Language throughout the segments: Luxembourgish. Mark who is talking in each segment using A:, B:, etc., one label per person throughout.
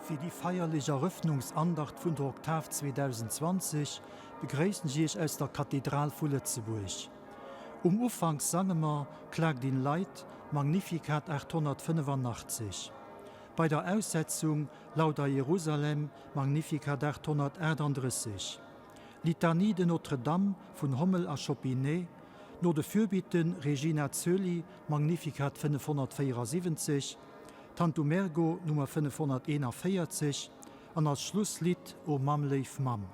A: Fir déi feierlech Erëffnungsandacht vun der Oktav 2020 begréissen ech Iech aus der Kathedral vu Lëtzebuerg. Um Ufank sange mer Klagt in Leid, Magnificat 885. Bei der Aussetzung Lauda Jerusalem, Magnificat 838. Litanie de Notre-Dame vun Hommel a Chopinet, no de Fürbitten Regina Coeli, Magnificat 574, Tantum Ergo Nummer 541 an als Schlusslidd O Mamm léif Mamm.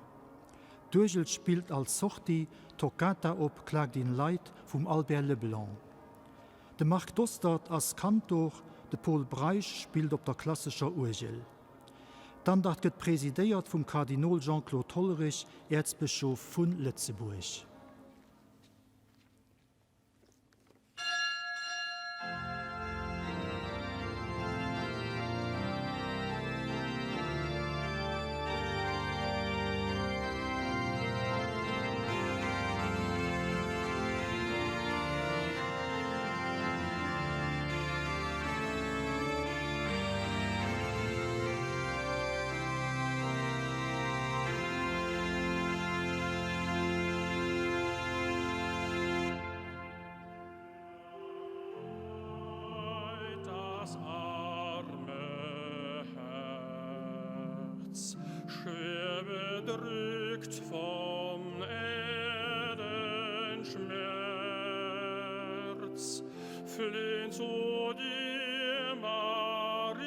A: D'Uergel spillt als Sortie Toccata op Klagt in Leid vum Albert Leblanc. De Marc Dostert ass Kantor, de Pol Breisch spillt op der klassescher Uergel. D'Andacht gëtt presidéiert vum Kardinol Jean-Claude Hollerich, Äerzbëschof vu Lëtzebuerg.
B: Das arme Herz, schwer bedrückt vom Erdenschmerz, flehn zu dir, Maria,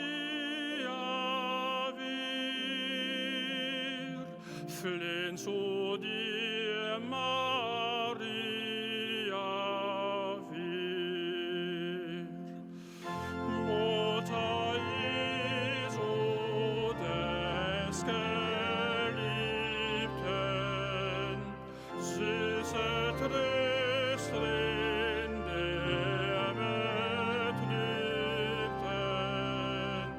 B: wir, flehn zu dir, Maria, wir. Mutter Jesu des Geliebten, süße Trösterin der Betrübten,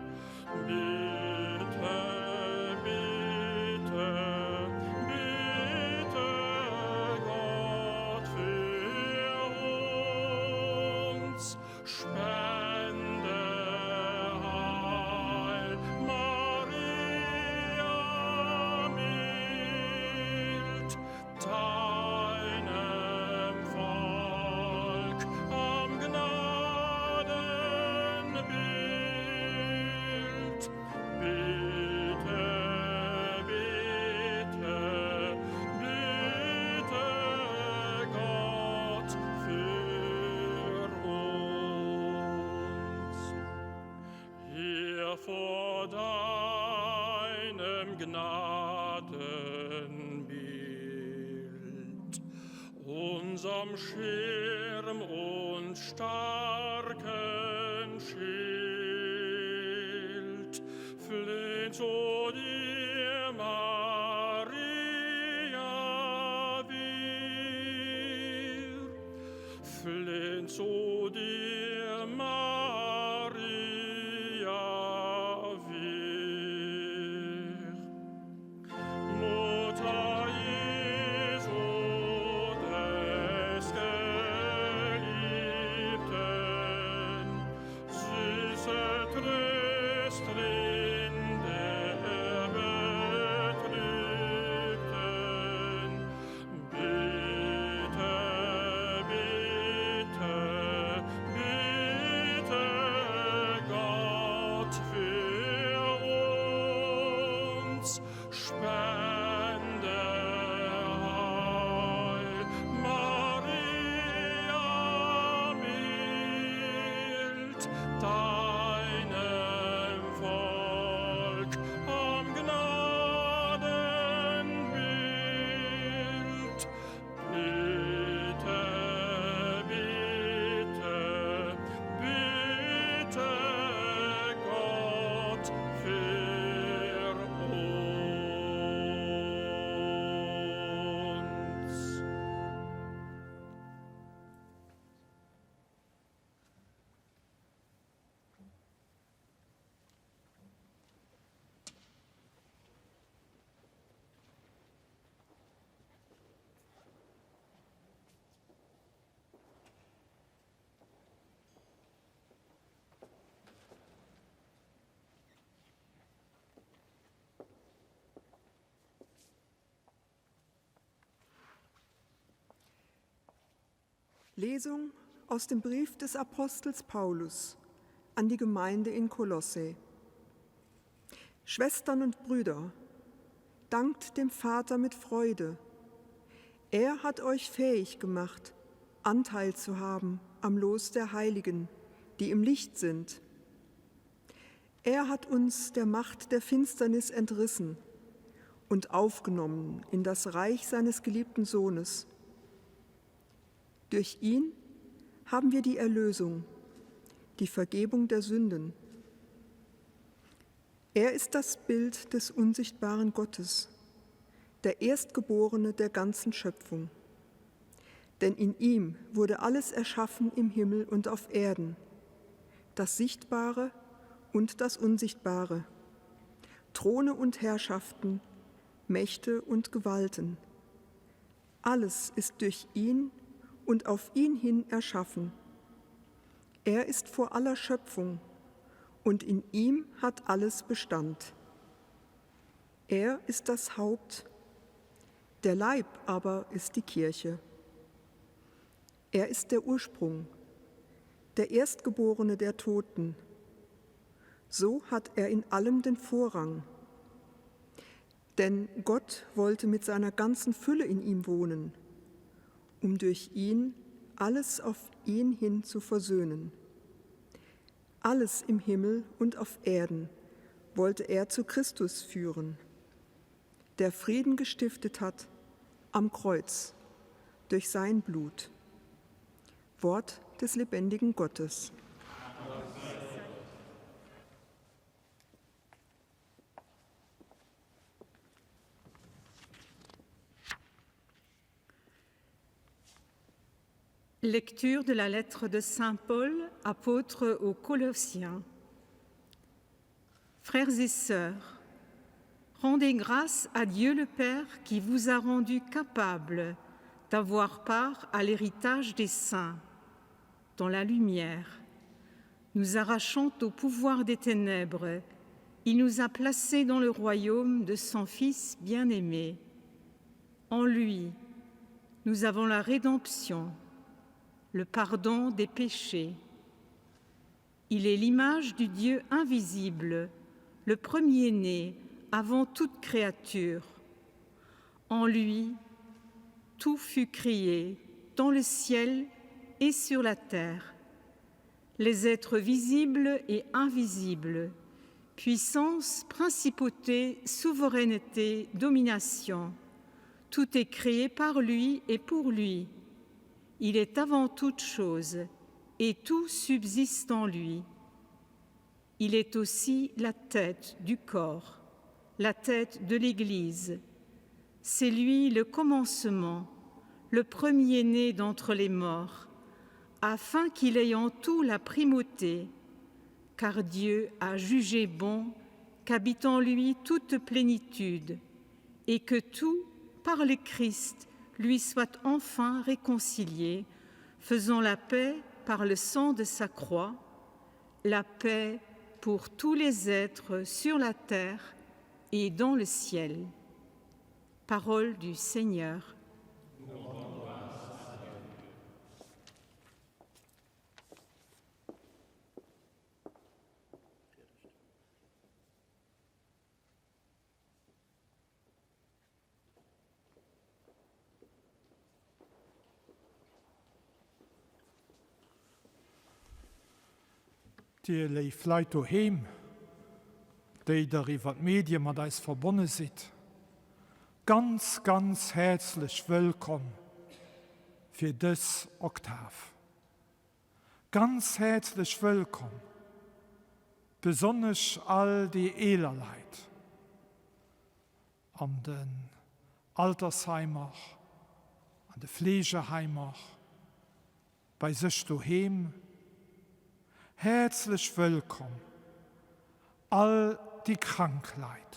B: bitte, bitte, bitte Gott für uns, Spende Heil, Maria mild, deinem Volk am Gnadenbild. Bitte, bitte, bitte Gott für uns. Hier vor deinem Gnadenbild, unserm Schirm und starken Schild, flehn zu dir, Maria, wir, flehn zu dir, Maria, wir. Mutter Jesu des Geliebten, süße Trösterin der Betrübten, bitte, bitte, bitte.
C: Lesung aus dem Brief des Apostels Paulus an die Gemeinde in Kolosse. Schwestern und Brüder, dankt dem Vater mit Freude. Er hat euch fähig gemacht, Anteil zu haben am Los der Heiligen, die im Licht sind. Er hat uns der Macht der Finsternis entrissen und aufgenommen in das Reich seines geliebten Sohnes. Durch ihn haben wir die Erlösung, die Vergebung der Sünden. Er ist das Bild des unsichtbaren Gottes, der Erstgeborene der ganzen Schöpfung. Denn in ihm wurde alles erschaffen im Himmel und auf Erden, das Sichtbare und das Unsichtbare, Throne und Herrschaften, Mächte und Gewalten. Alles ist durch ihn und auf ihn hin erschaffen. Er ist vor aller Schöpfung und in ihm hat alles Bestand. Er ist das Haupt, der Leib aber ist die Kirche. Er ist der Ursprung, der Erstgeborene der Toten. So hat er in allem den Vorrang. Denn Gott wollte mit seiner ganzen Fülle in ihm wohnen, um durch ihn alles auf ihn hin zu versöhnen. Alles im Himmel und auf Erden wollte er zu Christus führen, der Frieden gestiftet hat am Kreuz durch sein Blut. Wort des lebendigen Gottes.
D: Lecture de la lettre de Saint Paul, apôtre aux Colossiens. Frères et sœurs, rendez grâce à Dieu le Père qui vous a rendu capable d'avoir part à l'héritage des saints dans la lumière. Nous arrachant au pouvoir des ténèbres, il nous a placés dans le royaume de son Fils bien-aimé. En lui, nous avons la rédemption, le pardon des péchés. Il est l'image du Dieu invisible, le premier-né avant toute créature. En lui, tout fut créé, dans le ciel et sur la terre, les êtres visibles et invisibles, puissance, principauté, souveraineté, domination. Tout est créé par lui et pour lui. Il est avant toute chose, et tout subsiste en lui. Il est aussi la tête du corps, la tête de l'Église. C'est lui le commencement, le premier-né d'entre les morts, afin qu'il ait en tout la primauté, car Dieu a jugé bon qu'habite en lui toute plénitude, et que tout, par le Christ, lui soit enfin réconcilié, faisant la paix par le sang de sa croix, la paix pour tous les êtres sur la terre et dans le ciel. Parole du Seigneur.
E: Dir léif Leit doheem, déi der iwwer d'Medie mat eis verbonne sidd, ganz, ganz häerzlech wëllkomm fir dës Oktav. Ganz häerzlech wëllkomm, besonnesch all déi eeler Leit an den Altersheimer, an de Fleegeheimer, bei sech doheem. Häerzlech wëllkomm all déi krank Leit.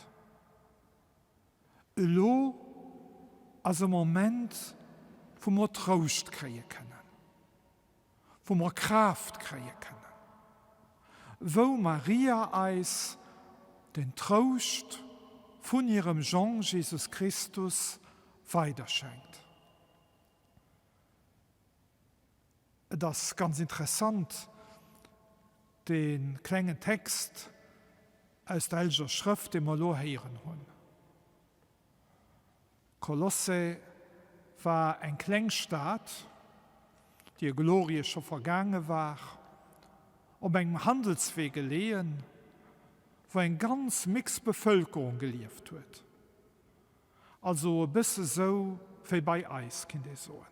E: Elo ass e Moment, wou mer Trouscht kréie kënnen, wou mer Kraaft kréie kënnen, wou Maria eis den Trouscht vun hirem Jong Jesus Christus weiderschenkt. Et ass ganz interessant, dee klengen Text aus der Helleger Schrëft, dee mer elo héieren hunn. Kolosse war eng kleng Stad, déi hir Glorie scho vergaange war, op engem Handelswee geleeën, wou eng ganz mix Bevëlkerung gelieft huet. Also e bësse sou wéi bei eis, kinnt ee soen.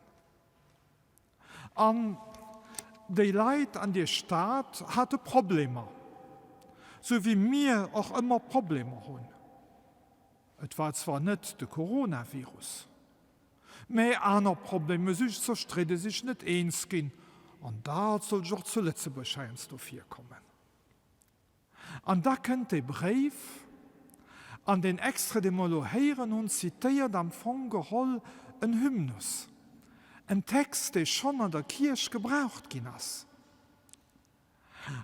E: An déi Leit an dier Stad hate Problemer, sou wéi mir och ëmmer Problemer hunn. Et war zwar net de Coronavirus, mä aner Problemer, sech zerstridde, sech net eens ginn, an dat soll sech och zu Lëtzebuerg heiansdo virkommen. An da kënnt dee Bréif, an deen Extrait, dee mer elo héieren hunn, zitéiert am Fong geholl en Hymnus, en Text, dee schonn an der Kierch gebraucht ginn ass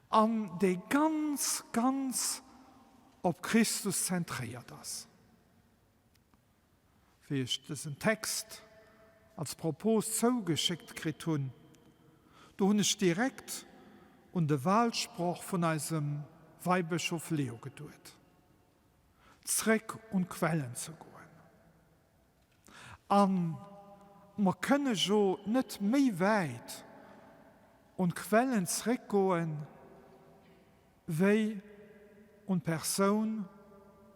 E: an dee ganz, ganz op Christus zentréiert ass. Wéi ech dësen Text als Propos zougeschéckt kritt hunn, do hunn ech direkt un de Wahlsproch vun eisem Weibëschof Leo geduet, zréck un d'Quellen ze goen. A mer kënne jo net méi wäit un d'Quellen zréckgoen, wéi un d'Persoun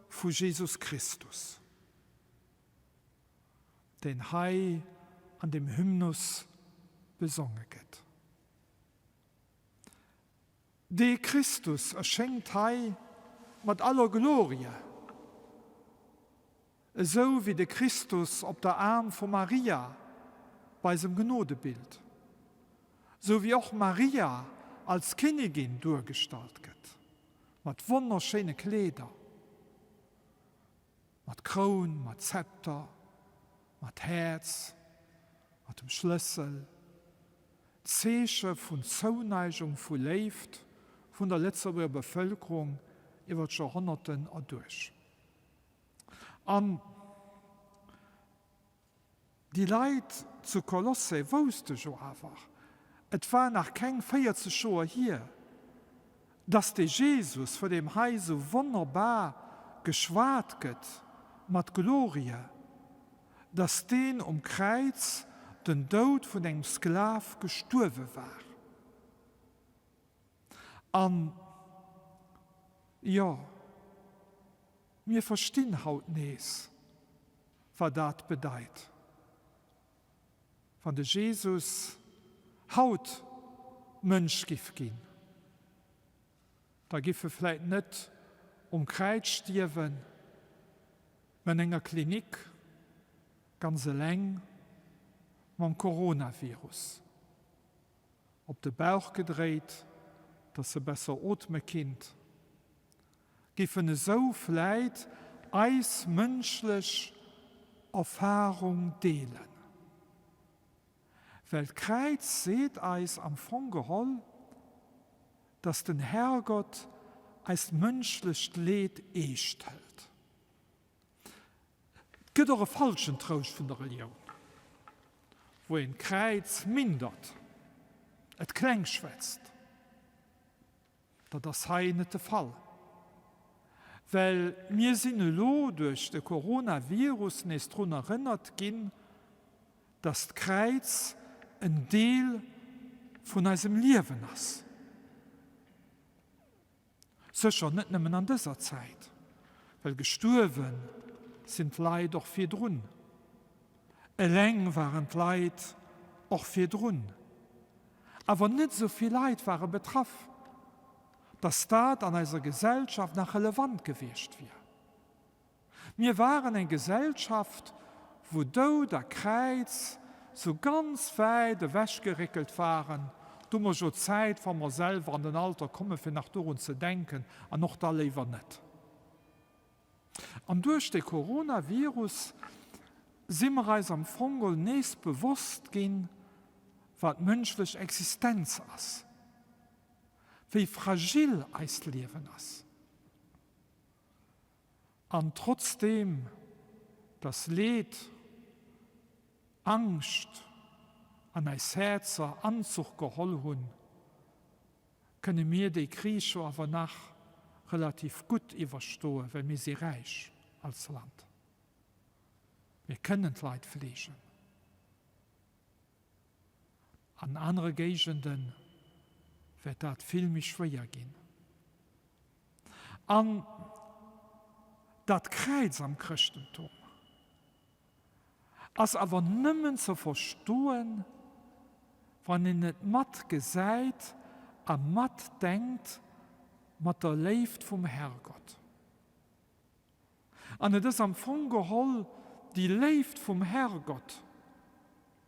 E: vu Jesus Christus, deen hei an dem Hymnus besonge gëtt. Dee Christus erschéngt hei mat aller Glorie, Esou wéi de Christus op der Aarm vu Maria bei eisem Gnodebild, sou wéi och Maria als Kinnigin duergestallt gëtt, mat wonnerschéine Kleeder, mat Kroun, mat Zepter, mat Häerz, mat dem Schlëssel, Zeeche vun Zouneigung, vu Léift vun der Lëtzebuerger Bevëlkerung iwwer d'Joerhonnerten erduerch. An déi Leit zu Kolosse wousste jo awer, et war nach keng 40 Joer hier, dass dee Jesus, vu deem hei esou wonnerbar geschwat gëtt mat Glorie, dass deen um Kräiz den Doud vun engem Sklav gestuerwe war. An, jo, mir verstinn haut nees, wat dat bedeit, wann de Jesus haut Mënsch giff ginn. Da giff e vläit net um Kräiz stierwen, mä an enger Klinik, ganz eleng mam Coronavirus. Op de Bauch gedréit, dass se besser ootme kinnt, giffen esou vläit eis mënschlech Erfahrung deelen. Well d'Kräiz seet eis am Fong geholl, dass den Herrgott eist mënschlecht Leed eescht hëlt. Et gëtt och e falschen Trouscht vun der Relioun, wou een d'Kräiz mindert, et kleng schwätzt. Dat ass hei net de Fall, well mir sinn elo duerch de Coronavirus nees drun erënnert ginn, dass d'Kräiz en Deel vun eisem Liewen ass. Sécher net nëmmen an dëser Zäit, well gestuerwe sinn d'Leit och virdrun. Eleng waren d'Leit och virdrun, awer net esou vill Leit ware betraff, datt dat an eiser Gesellschaft nach relevant gewiescht wier. Mir waren eng Gesellschaft, wou Doud a Kräiz sou ganz wäit ewech geréckelt waren. Do hu mer jo Zäit, wa mer selwer an den Alter kommen, fir nach dorun ze denken, an och da léiwer net. An duerch de Coronavirus si mer eis am Fong geholl nees bewosst ginn, wat mënschlech Existenz ass, wéi fragil eist Liewen ass. An trotzdeem, dass Leed, Angscht. an eis Häerzer Anzuch geholl hunn, kënne mir déi Kris jo awer nach relativ gutt iwwerstoen, well mir si räich als Land. Mir kënnen d'Leit fleegen. An anere Géigende wäert dat vill méi schwéier ginn. An dat Kräiz am Chrëschtentum ass awer nëmmen ze verstoen, wann een et mat gesäit a matdenkt mat der Léift vum Herrgott. An et ass am Fong geholl déi Léift vum Herrgott,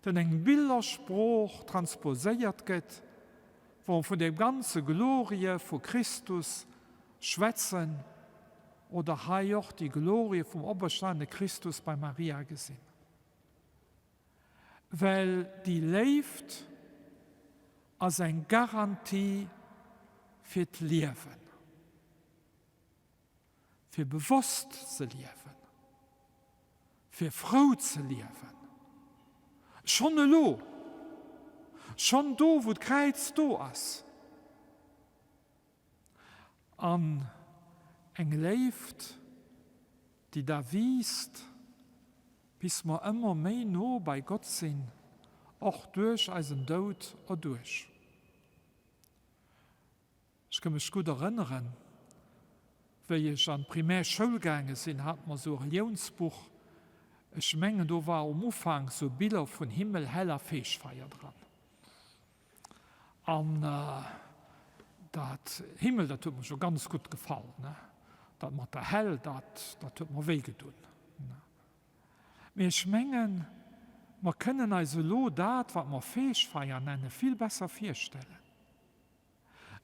E: den eng Billersprooch transposéiert gëtt, wou mer vun dem ganze Glorie vu Christus schwätzen oder hei och déi Glorie vum operstanene Christus bei Maria gesinn. Well déi Léift ass eng Garantie fir d'Liewen. Fir bewosst ze liewen, fir frou ze liewen, schonn elo, schonn do wou d'Kräiz do ass. An eng Léift, déi da wiisst, bis mer ëmmer méi no bei Gott sinn, och duerch eisen Doud erduerch. Ech ka mech gutt erënneren, wéi ech an d'Primaire Schoul gaange sinn, hate mer esou e Reliounsbuch. Ech mengen do war um Ufank esou Biller vun Himmel, Häll a Feegfeier dran. An dat Himmel, dat huet mer scho ganz gutt gefall, ne. Dat mat der Häll, dat, dat huet mer wéi gedunn, ne. Mee ech mengen, mer kënnen eis elo dat, wat mer Feegfeier nennen, vill besser virstellen.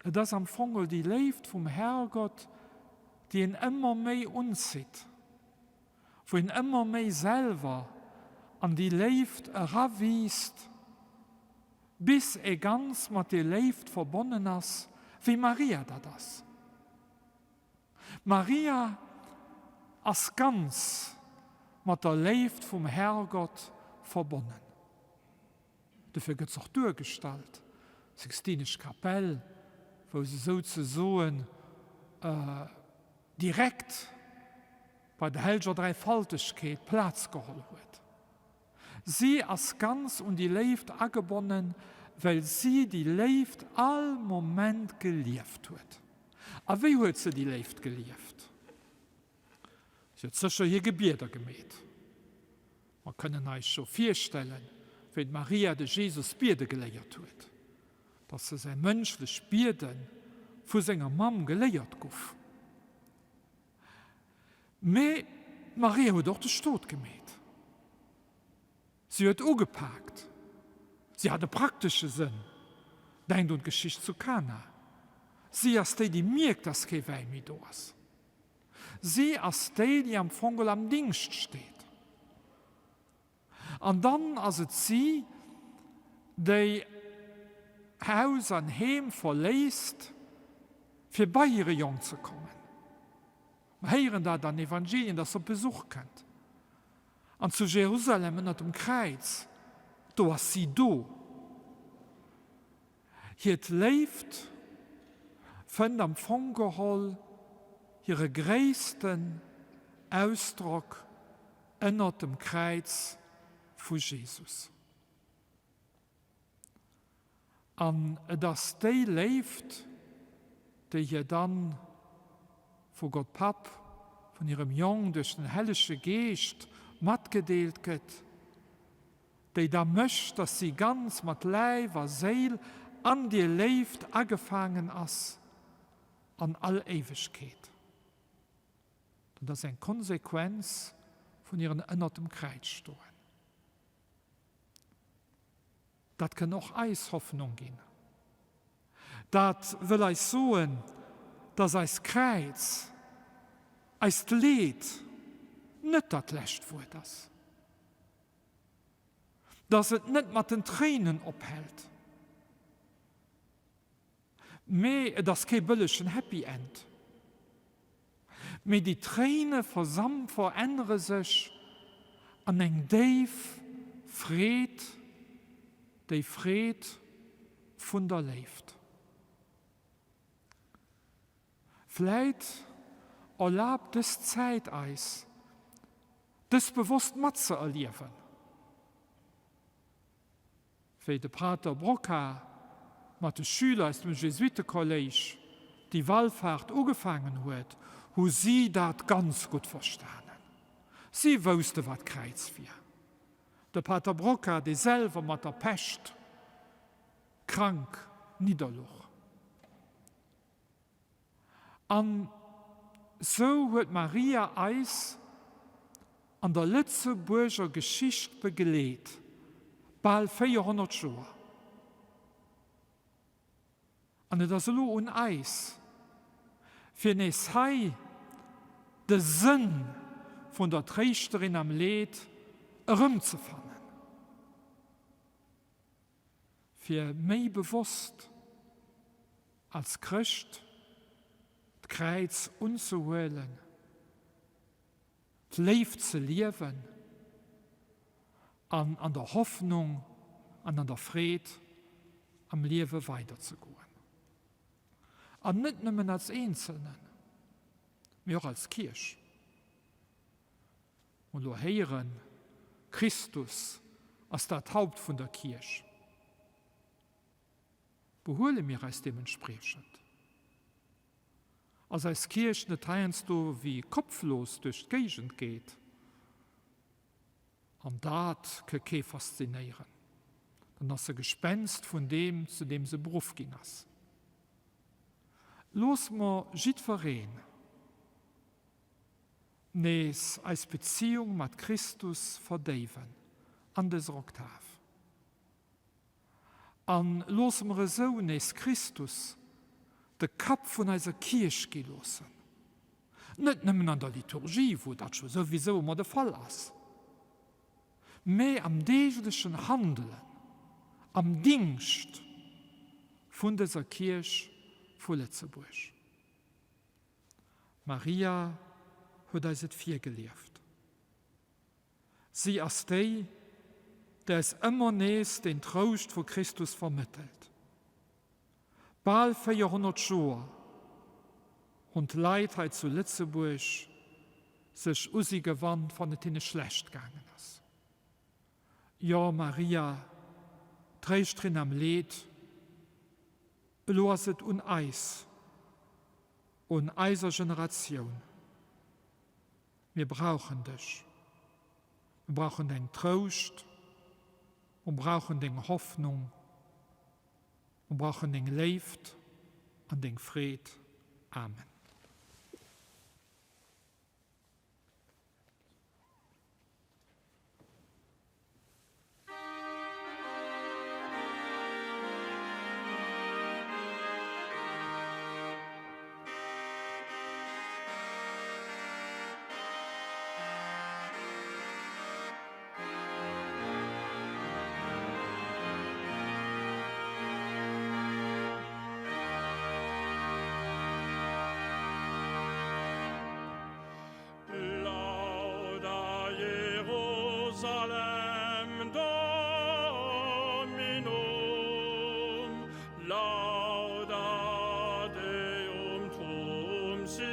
E: Et ass am Fong déi Léift vum Herrgott, déi een ëmmer méi unzitt, wou een ëmmer méi selwer an déi Léift erawiisst, bis ee ganz mat deer Léift verbonnen ass, wéi Maria dat ass. Maria ass ganz mat der Léift vum Herrgott verbonnen. Dofir gëtt se och duergestallt, d'Sixtinesch Kapell, wou se souzesoen direkt bei der Hellger Dräifaltegkeet Plaz geholl huet. Si ass ganz un déi Léift agebonnen, well si déi Léift all Moment gelieft huet. A wéi huet se déi Léift gelieft? Si huet sécher hir Gebieder gemeet. Mer kënnen eis scho virstellen, wéi d'Maria de Jesus biede geléiert huet, datt se säi mënschlecht Biede vu senger Mamm geléiert guff. Mee d'Maria huet och de Stot gemeet. Si huet ugepaakt. Si hat e praktesche Sënn. Denkt un d'Geschicht zu Kana. Si ass déi, déi mierkt, dass kee Wäi méi do ass. Si ass déi, déi am Fong geholl am Dingscht steet. An dann ass et si, déi Haus an Heem verléisst, fir bei hire Jong ze kommen. Mer héieren dat an Evangelien, dass se op Besuch kënnt. An zu Jerusalem ënnert dem Kräiz, do ass si do. Hiert Léift fënnt am Fong geholl hire gréissten Ausdrock ënnert dem Kräiz vu Jesus. An et ass déi Léift, déi hir dann vu Gott Papp, vun hirem Jong duerch den Hellege Geescht matgedeelt gëtt, déi da mécht, dass si ganz mat Läif a Séil an dir Léift agefaangen ass an all Éiwegkeet. Dat ass eng Konsequenz vun hiren ënnert dem Kräiz stoen. Dat kënn och eis Hoffnung ginn. Dat wëll eis soen, dass eist Kräiz, eist Leed net dat lescht Wuert ass. Dass et net mat den Tréinen ophält. Mee et ass kee bëllegen Happy End. Mee déi Tréine versam verännere sech an eng déif Freed. Déi Freed vun der Léift. Vläit erlaabt dës Zäit eis, dës bewosst matzeerliewen. Wéi de Pater Brocquart mat de Schüler aus dem Jesuitekolléisch déi Wallfaart ugefaangen huet, hu si dat ganz gutt verstanen. Si wousste wat d'Kräiz wier. De Pater Brocquart, dee selwer mat der Pescht krank nidderluch. An sou huet Maria eis an der Lëtzebuerger Geschicht begleet, bal 400 Joer. An et ass elo un eis, fir nees hei de Sënn vun der Tréischterin am Leed erëmzefannen. Fir méi bewosst als Chrëscht d'Kräiz unzehuelen, d'Léift ze liewen an an der Hoffnung an an der Freed am Liewe weiderzegoen. An net nëmmen als Eenzelnen, mee och als Kierch. Mer elo héieren, Christus ass dat Haupt vun der Kierch. Behuele mir eis deementspriechend? Ass eis Kierch net heiansdo wéi kopflos duerch d'Géigend geet? An dat ke kee faszinéieren, dann ass se Gespenst vun deem, zu deem se beruff ginn ass. Looss mer jiddwereen nees eis Beziung mat Christus verdéiwen an dëser Oktav. An loosse mer esou nees Christus de Kapp vun eiser Kierch gi loossen. Net nëmmen an der Liturgie, wou dat scho souwisou ëmmer de Fall ass, mä am deeglechen Handelen, am Dingscht vun dëser Kierch vu Lëtzebuerg. Maria huet eis et virgelieft. Si ass déi, déi eis ëmmer nees den Trouscht vu Christus vermëttelt. Bal 400 Joer hunn d'Leit hei zu Lëtzebuerg sech u si gewannt, wann et hinne schlecht gaangen ass. Jo, Maria, Tréischterin am Leed, elo ass et un eis, un eiser Generatioun. Mir brauchen dech. Mir brauchen däin Trouscht. Mir brauchen deng Hoffnung. Mir brauchen deng Léift an deng Freed. Amen.
B: Lauda Jerusalem Dominum, lauda Deum tuum Sion.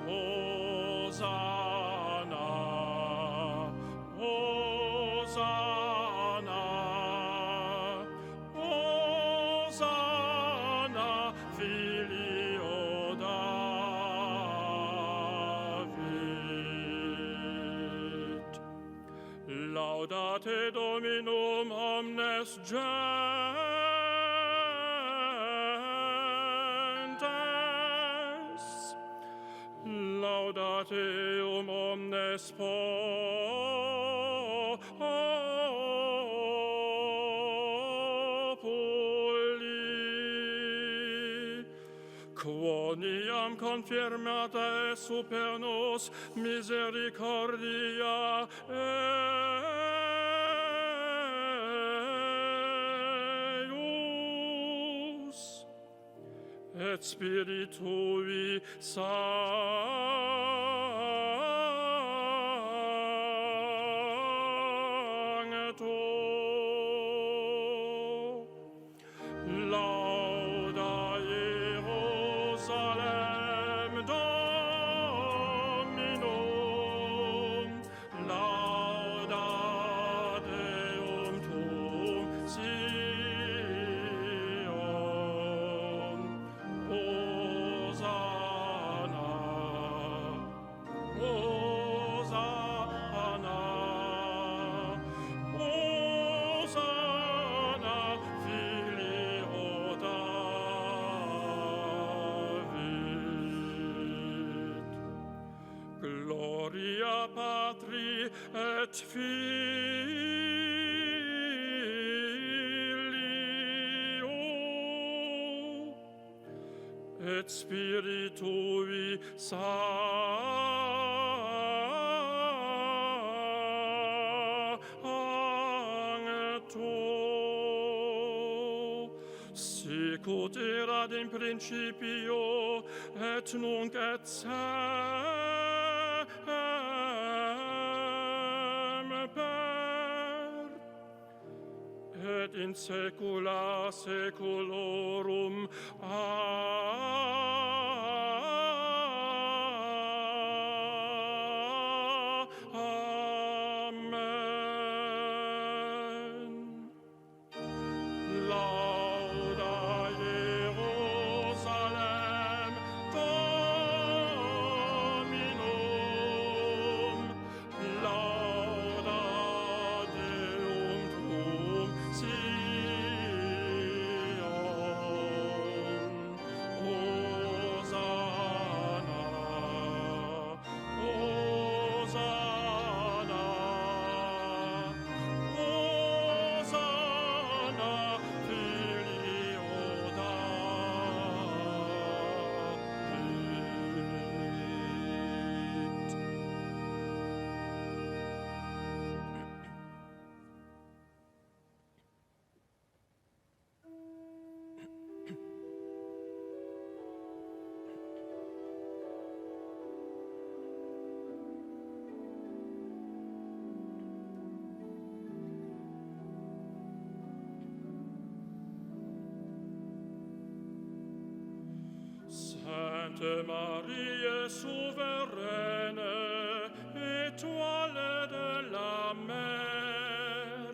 B: Hosanna, Hosanna. Hosanna filio David. Laudate Dominum omnes gentes, laudate eum omnes populi. Quoniam confirmata est super nos misericordia eius et spiritui sancti. Gloria Patri et Filio et Spiritui Sancto. Sicut erat in principio et nunc et semper et in saecula saeculorum. Amen. Lauda Jerusalem Dominum, lauda Deum tuum Sion. Hosanna, Hosanna, Hosanna, filio David. Sainte Marie souveraine, étoile de la mer,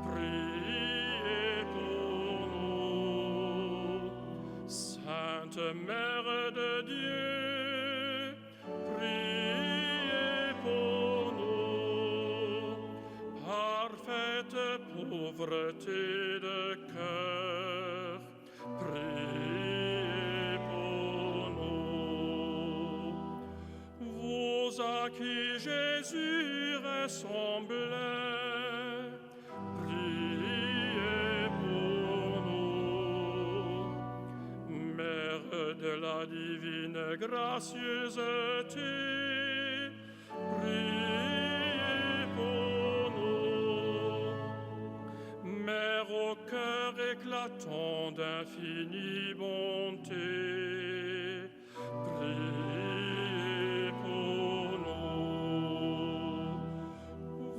B: priez pour nous. Sainte Mère de Dieu, priez pour nous. Parfaite pauvreté de cœur, priez pour nous. Vous à qui Jésus ressemblait, priez pour nous. Mère de la divine gracieuseté, priez pour nous. Mère au cœur éclatant d'infinie bonté, priez pour nous.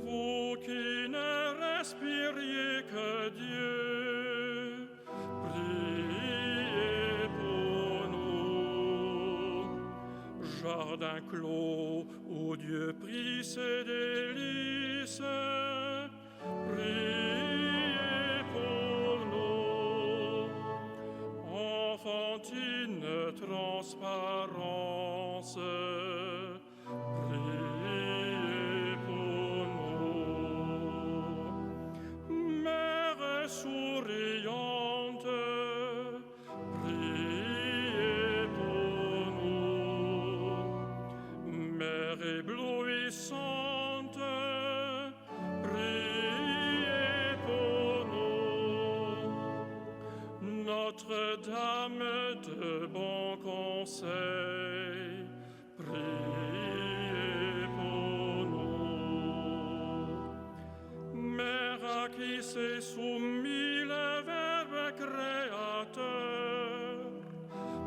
B: Vous qui ne respiriez que Dieu, priez pour nous. Jardin clos où Dieu prit ses délices, priez pour nous. Enfantine transparence, priez pour nous. Mère souriante, priez pour nous. Mère éblouissante, priez pour nous. Notre-Dame de bon conseil, priez pour nous. Mère à qui s'est soumis le Verbe créateur,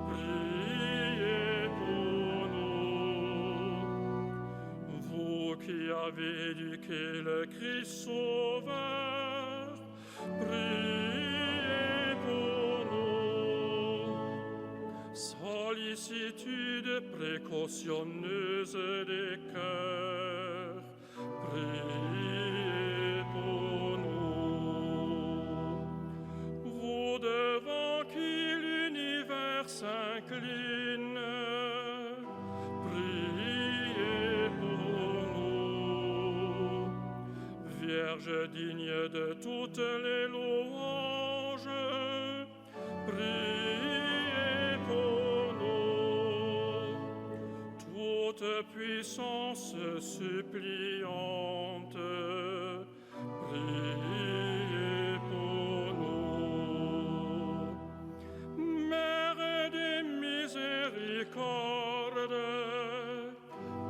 B: priez pour nous. Vous qui avez éduqué le Christ sauveur, priez pour nous. Sollicitude précautionneuse des cœurs, priez pour nous. Vous devant qui l'univers s'incline, priez pour nous. Vierge digne de toutes les louanges, priez pour nous. Toute puissance suppliante, priez pour nous. Mère des miséricordes,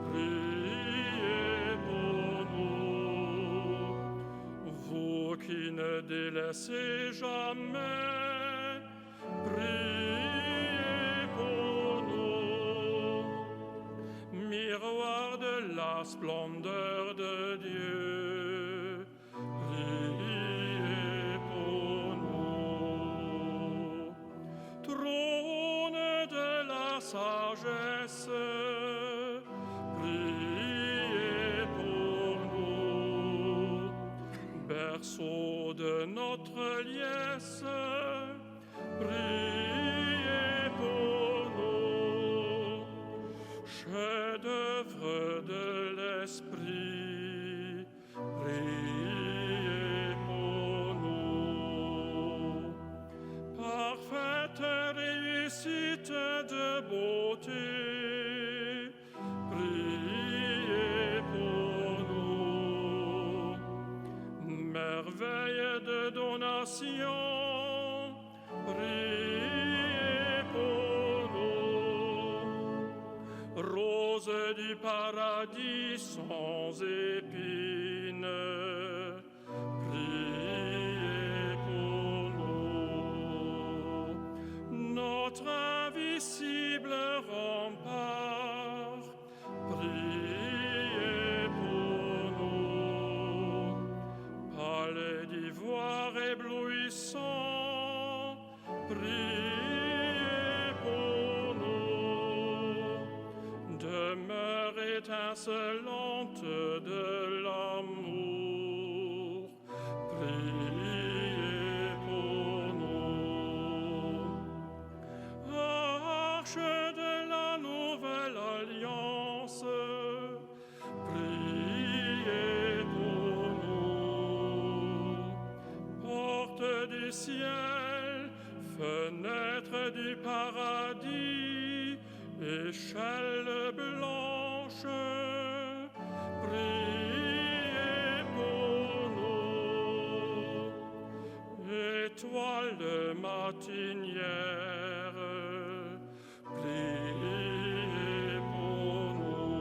B: priez pour nous. Vous qui ne délaissez jamais, priez pour nous. Miroir de la splendeur de Dieu, priez pour nous. Trône de la sagesse, priez pour nous. Berceau de notre liesse, priez pour nous. Chef-d'œuvre de l'esprit, priez pour nous. Parfaite réussite de beauté, priez pour nous. Merveille de donation, priez pour nous. Rose du paradis sans épines, priez pour nous. Notre invisible rempart, priez pour nous. Palais d'ivoire éblouissant, priez pour nous. Demeure étincelante de l'amour, priez pour nous. Arche de la nouvelle alliance, priez pour nous. Porte du ciel, fenêtre du paradis, échelle blanche, priez pour nous. Étoile matinière, priez pour nous.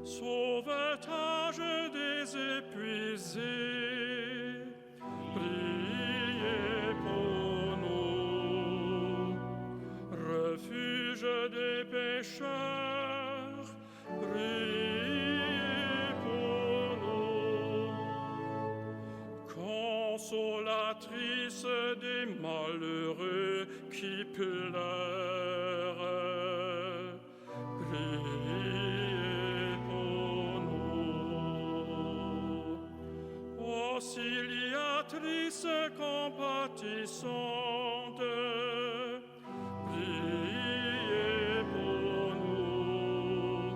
B: Sauvetage des épuisés, priez pour nous. Refuge des pécheurs, priez pour nous. Consolatrice des malheureux qui pleurent, priez pour nous. Auxiliatrice compatissante, priez pour nous.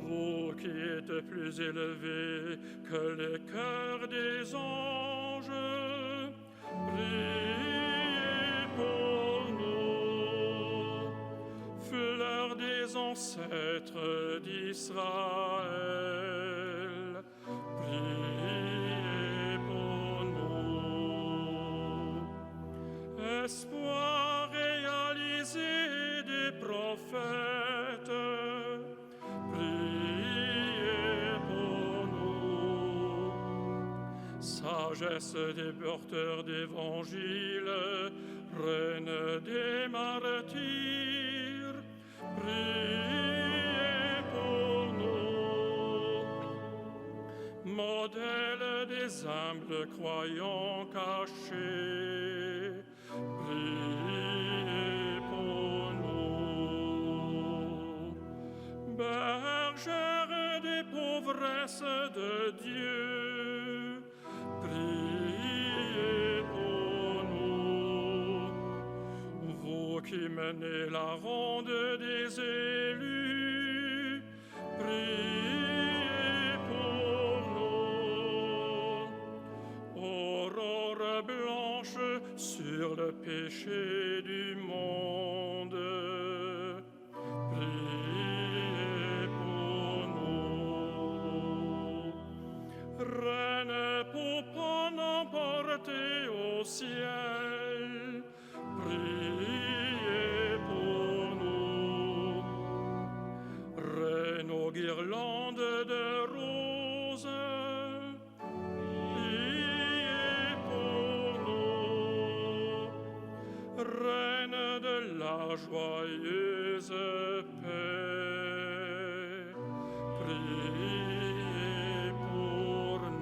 B: Vous qui êtes plus élevés que les chœurs des anges, priez pour nous. Fleur des ancêtres d'Israël, priez pour nous. Espoir réalisé des prophètes, priez pour nous. Sagesse des porteurs d'évangile, reine des martyrs, priez pour nous. Modèle des humbles croyants cachés, priez pour nous. Bergère des pauvresses de Dieu, priez pour nous. Vous qui menez la ronde des élus, priez pour nous. Aurore blanche sur le péché du monde, priez. la joyeuse paix. Priez pour nous.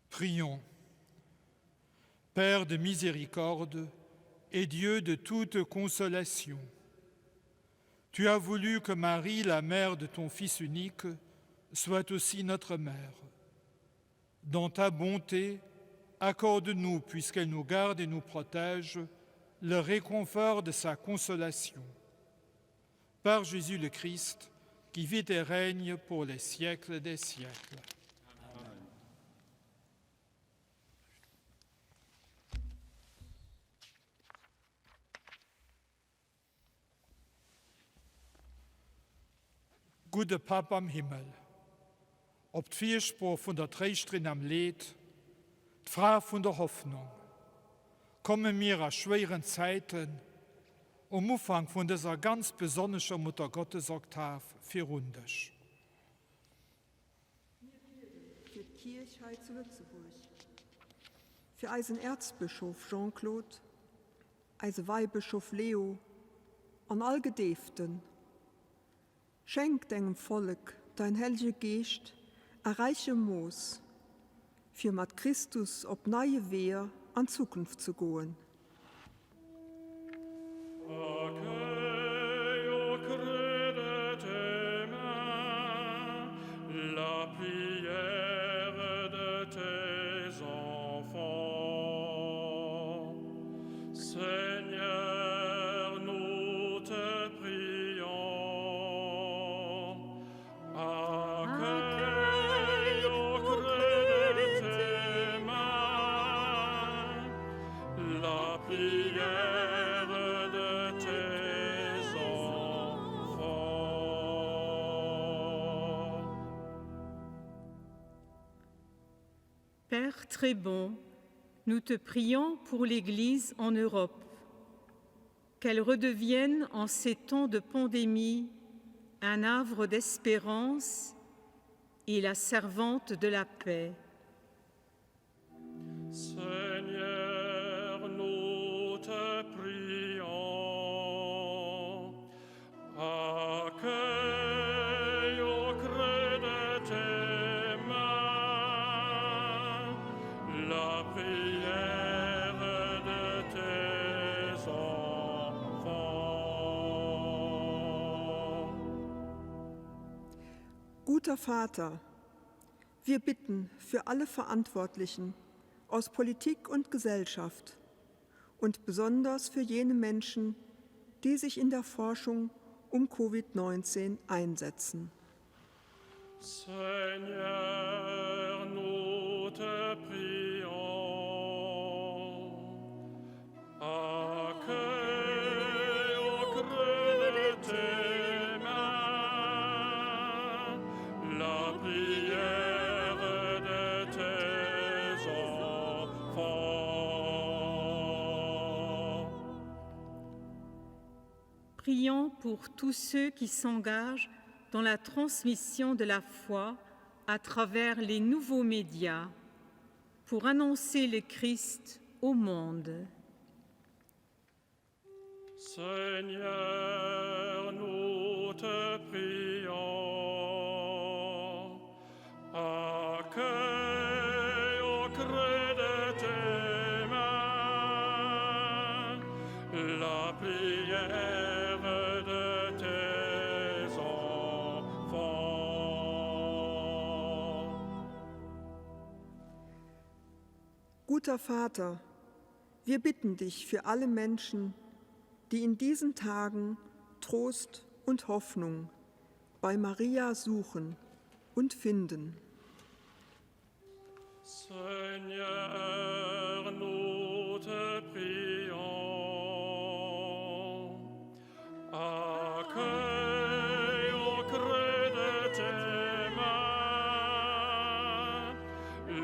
E: Prions. Père de miséricorde et Dieu de toute consolation, tu as voulu que Marie, la mère de ton Fils unique, soit aussi notre mère. Dans ta bonté, accorde-nous, puisqu'elle nous garde et nous protège, le réconfort de sa consolation. Par Jésus le Christ, qui vit et règne pour les siècles des siècles.
B: Amen.
E: Gudde Papp am Himmel, op d'Firsprooch vun der Tréischterin am Leed, d'Fra vun der Hoffnung, komme mir a schwéieren Zäiten um Ufank vun dëser ganz besonnescher Muttergottesoktav virun dech.
C: Mir bieden fir d'Kierch hei zu Lëtzebuerg, fir eisen Äerzbëschof Jean-Claude, eise Weibëschof Leo an all Gedeeften. Schenk dengem Vollek dein hellege Geescht a räichem Mooss, fir mat Christus op neie Weeër an d'Zukunft ze goen.
B: Accueille au creux de tes mains la prière de tes enfants. Seigneur, nous te prions. Accueille au creux de tes mains la prière de tes enfants.
D: Père très bon, nous te prions pour l'Église en Europe, qu'elle redevienne en ces temps de pandémie un havre d'espérance et la servante de la paix.
B: Seigneur, nous te prions. Accueille au creux de tes mains la prière de tes enfants.
C: Guter Vater, wir bitten für alle Verantwortlichen aus Politik und Gesellschaft und besonders für jene Menschen, die sich in der Forschung um Covid-19 einsetzen.
B: Seigneur, nous te prions. Accueille au creux de tes mains la prière de tes enfants.
D: Prions pour tous ceux qui s'engagent dans la transmission de la foi à travers les nouveaux médias pour annoncer le Christ au monde.
B: Seigneur, nous te prions. Accueille au creux de tes mains la prière de tes enfants.
C: Guter Vater, wir bitten dich für alle Menschen, die in diesen Tagen Trost und Hoffnung bei Maria suchen und finden.
B: Seigneur, nous te prions. Accueille au creux de tes mains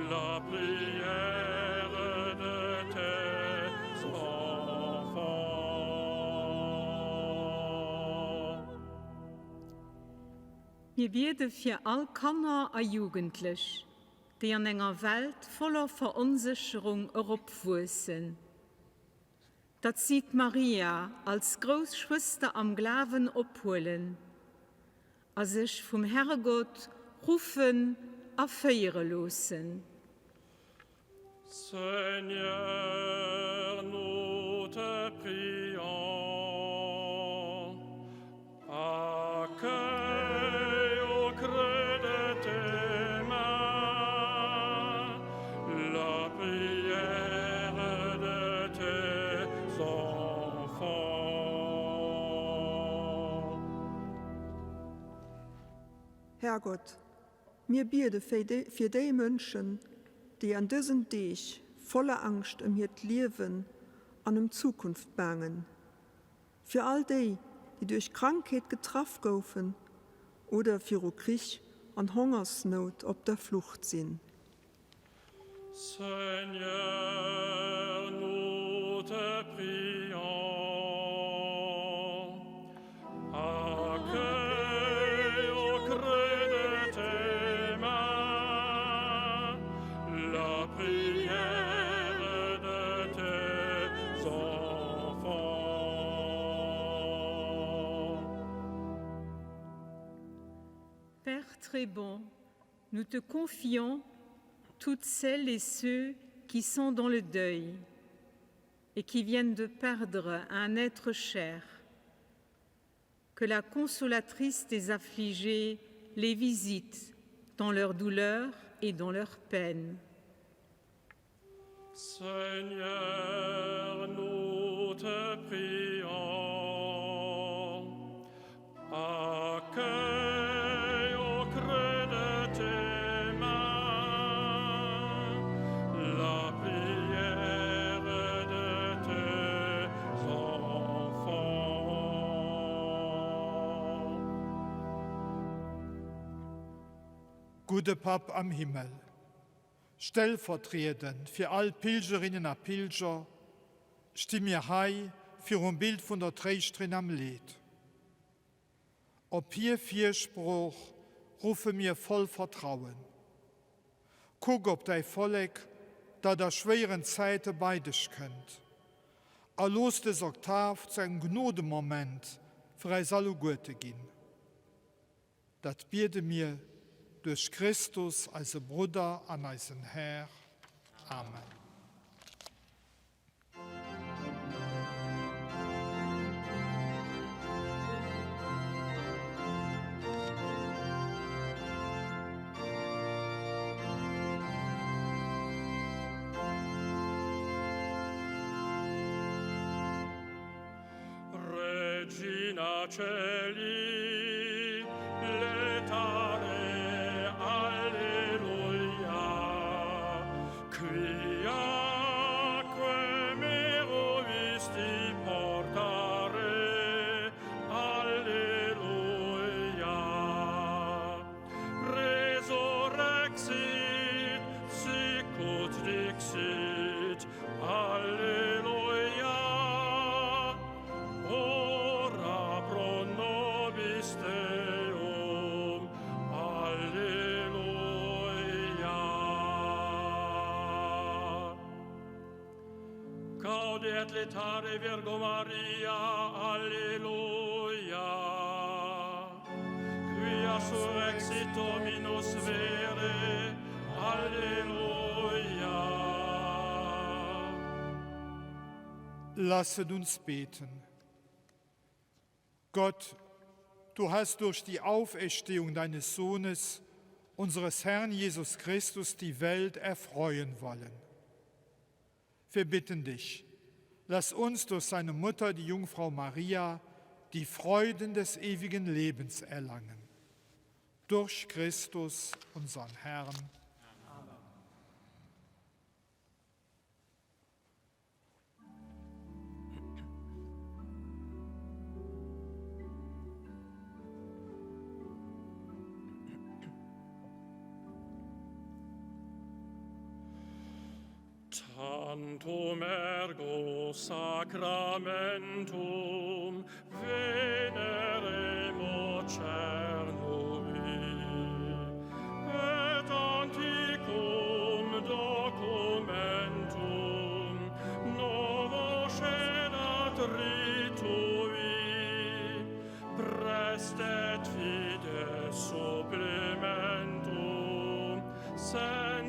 B: la prière de tes enfants.
D: Mir biede fir all Kanner a Jugendlech, déi an enger Welt voller Veronsécherung eropwuessen, datt si d'Maria als grouss Schwëster am Glawen ophuelen a sech vum Herrgott ruffen a féiere loossen.
B: Seigneur, nous te prions, accueille au creux de tes mains la prière de tes enfants.
C: Herrgott, mir biede fir déi Mënschen, déi an dësen Deeg voller Angscht ëm hiert Liewen an ëm d'Zukunft baangen, fir all déi, déi duerch Krankheet getraff goufen oder viru Krich an Hongersnout op der Flucht sinn.
B: Seigneur, nous te prions, accueille au creux de tes mains la prière de tes enfants.
D: Père très bon, nous te confions toutes celles et ceux qui sont dans le deuil et qui viennent de perdre un être cher. Que la consolatrice des affligés les visite dans leur douleur et dans leur peine.
B: Seigneur, nous te prions, accueille au creux de tes mains la prière de tes enfants.
E: Gudde Papp am Himmel, Stellvertriedend fir all d'Pilgerinnen a Pilger sti mir hei virum Bild vun der Tréischterin am Leed. Op hir Firsprooch ruffe mir voll Vertrauen, Kuck op däi Vollek, dat a schwéieren Zäite bei dech kënnt, a looss dës Oktav zu engem Gnodemoment fir eis alleguerte ginn. Dat biede mir duerch Christus, eise Brudder an eisen Här. Amen.
B: Regina Celi, letare, alleluia, quiaque mero visti portare, alleluia. Resurrexit, sicut dixit, Alleluia! Ora pro nobis Deum. Alleluia! Gaude et letare Virgo Maria, Alleluia! Quia surrexit Dominus vere, Alleluia!
E: Lasset uns beten. Gott, du hast durch die Auferstehung deines Sohnes, unseres Herrn Jesus Christus, die Welt erfreuen wollen. Wir bitten dich, lass uns durch seine Mutter, die Jungfrau Maria, die Freuden des ewigen Lebens erlangen. Durch Christus, unseren Herrn.
B: Amen. Tantum ergo sacramentum veneremo cernuit.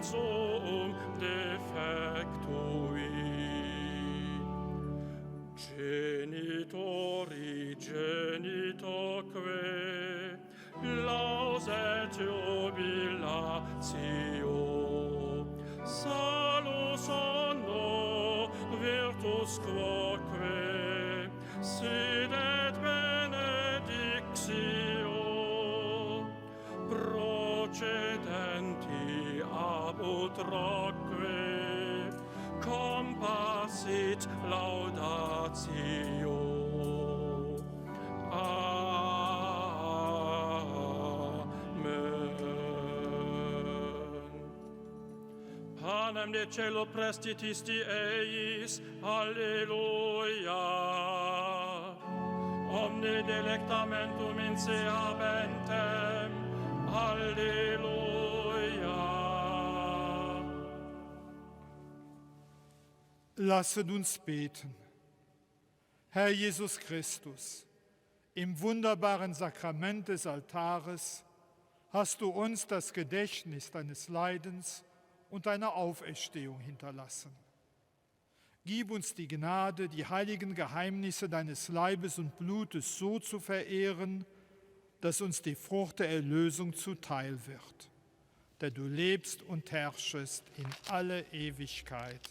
B: suum defectui. Genitori genitoque laus et jubilatio salus honor virtus quoque sidet benedictio procedenti ab utraque compassit laudatio. Amen. Panem de celo prestitisti eis, Alleluia. Omne delectamentum in se habentem, Alleluia.
E: Lasset uns beten. Herr Jesus Christus, im wunderbaren Sakrament des Altares hast du uns das Gedächtnis deines Leidens und deiner Auferstehung hinterlassen. Gib uns die Gnade, die heiligen Geheimnisse deines Leibes und Blutes so zu verehren, dass uns die Frucht der Erlösung zuteil wird, der du lebst und herrschest in alle Ewigkeit.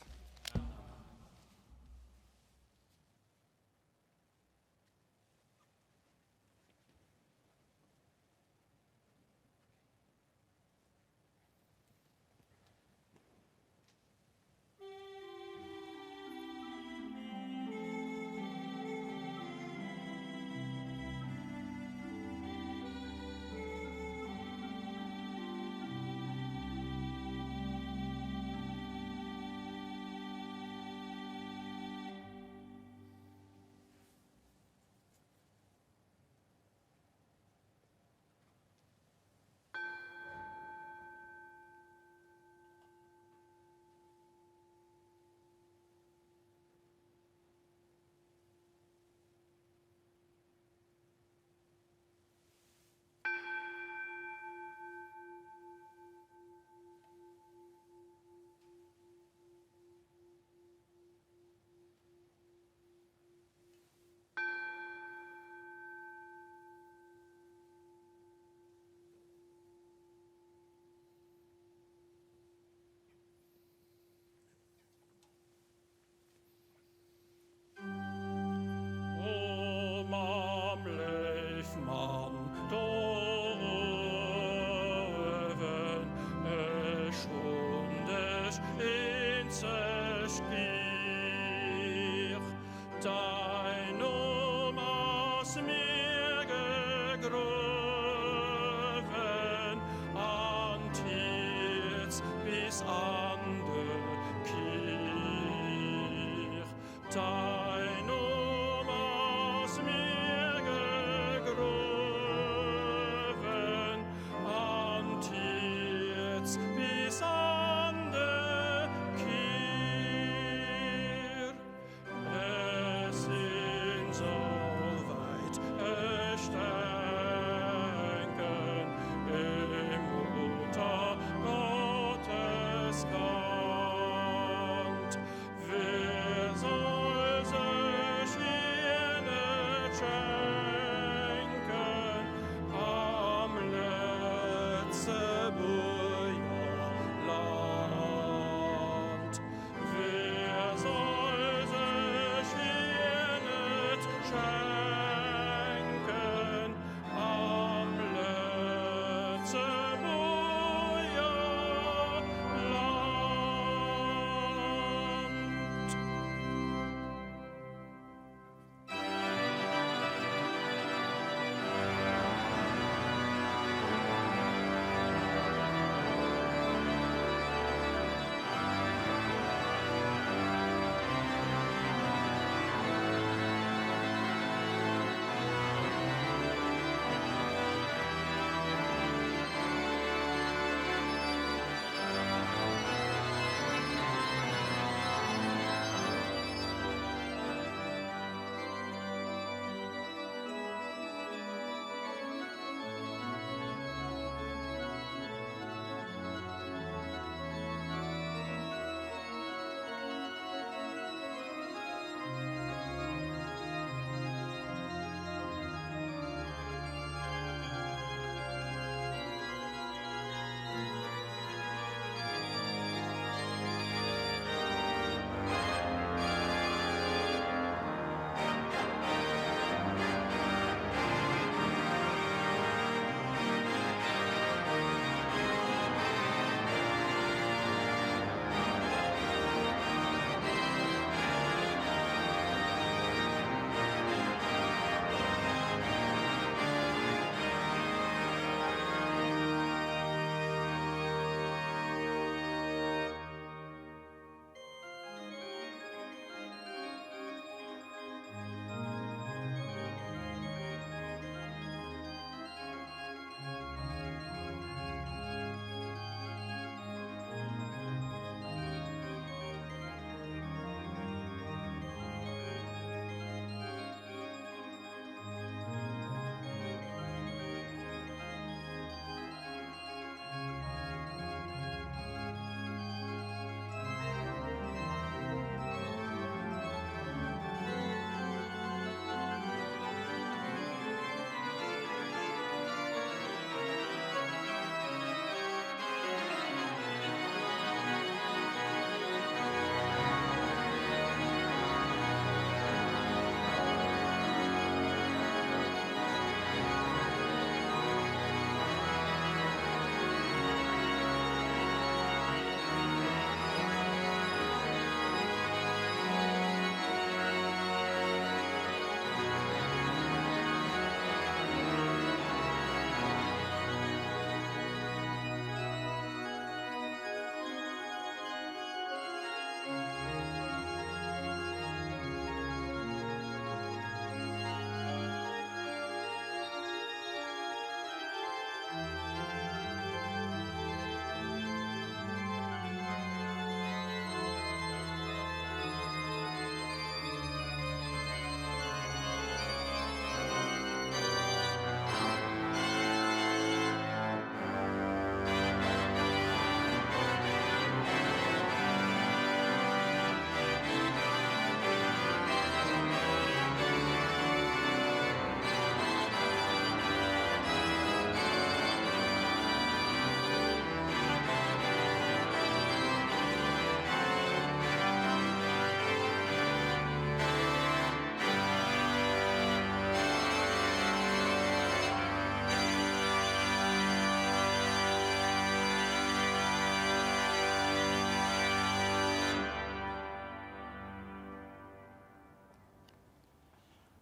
B: O Mamm, léif Mamm, do uewen, ech hunn dech eenzeg gir. Däin Numm ass mir gegruewen an d'Hierz bis an de Kir. Dein Numm ass mir gegruewen an d'Hierz bis an de Kir. Ech sinn sou wäit, ech denken, e Mutter Gottes Kand. Wer soll sech ihr net schenken am Lëtzebuerger Land? Wer soll sech ihr net schenken am Lëtzebuerger Land?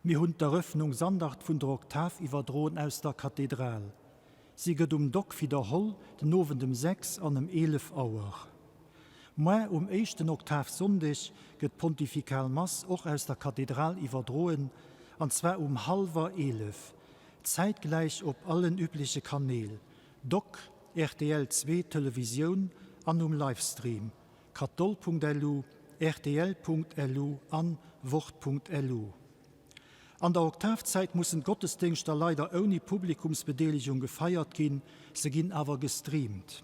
A: Mir hunn d'Eröffnungsandacht vun der Oktav iwwerdroen aus der Kathedral. Si gëtt um Dock widderholl den Owend em 6 an em 11 Auer. Moar um éischten Oktavsonndeg gëtt d'Pontifikal Mass och aus der Kathedral iwwerdroen, an zwar um hallwer 11, zäitgläich op allen übleche Kanäl, Dock, rtl 2 Televisioun an um Livestream, katholl.lu, rtl.lu an wort.lu. An der Oktavzäit mussen d'Gottesdéngschter leider ouni Publikumsbedeelegung gefeiert ginn, se ginn awer gestreamt.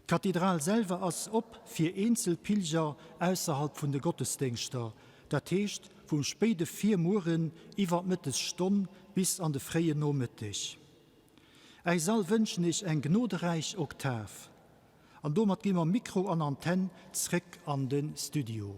A: D'Kathedral selwer ass op fir eenzel Pilger ausserhalb vun de Gottesdéngschter, dat heescht vum spéide Virmueren iwwer d'Mëttesstonn bis an de fréien Nomëtteg. Äis all wënschen Iech eng gnoderäich Oktav. An domat gi mer Mikro an Antenn zréck an de Studio.